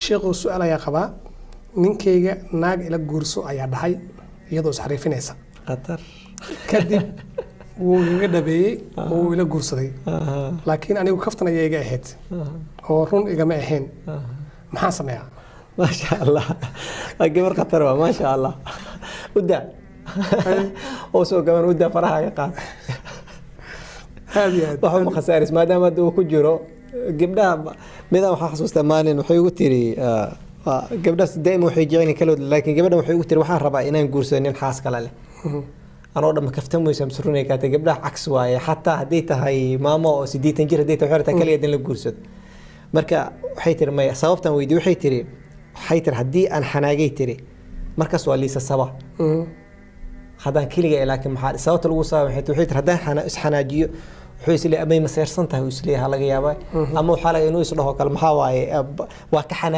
Sheekhow, su-aal ayaa qabaa. Ninkayga naag ila guurso ayaa dhahay, iyadoo isxariifinaysa. Khatar. Kadib wuu igaga dhabeeyey oo wuu ila guursaday, laakiin anigu kaftan ayaa iga ahayd oo run igama ahayn. Maxaan sameeyaa? Maasha Allah, waa gabar khatar waa. Maasha Allah, uda oo soo gaban, uda, faraha ka qaad. Aad iyo aad. Waxba ma khasaaris maadaama hadda uu ku jiro. Gabdhaha midaan waxaan xasuustaa maalin waxay igu tiri, gabdhahaas daa'ima waxay jecel yihiin kalood, laakiin gabadhan waxay igu tiri, "Waxaan rabaa inaan guursado nin xaas kale leh." Anoo dhan ma kaftan weysa mise runay kaatay? Gabdhaha caks waaye. Xataa hadday tahay maamo oo 80 jir hadday tahay, waxay rabtaa kaligeed in la guursado. Marka waxay tiri maya. Sababtan weydiiyey, waxay tiri haddii aan xanaagay, tiri, markaas waa liisa saba haddaan keliga. Laakiin maxaa sababta lagu sababa? Waxay tiri haddaan isxanaajiyo, wuxuu isleeyahay amay maseersan tahay, uu isleeyahay laga yaabaa, ama waxaa laga inuu isdhaho kale, maxaa waaye, waa ka xanaaj.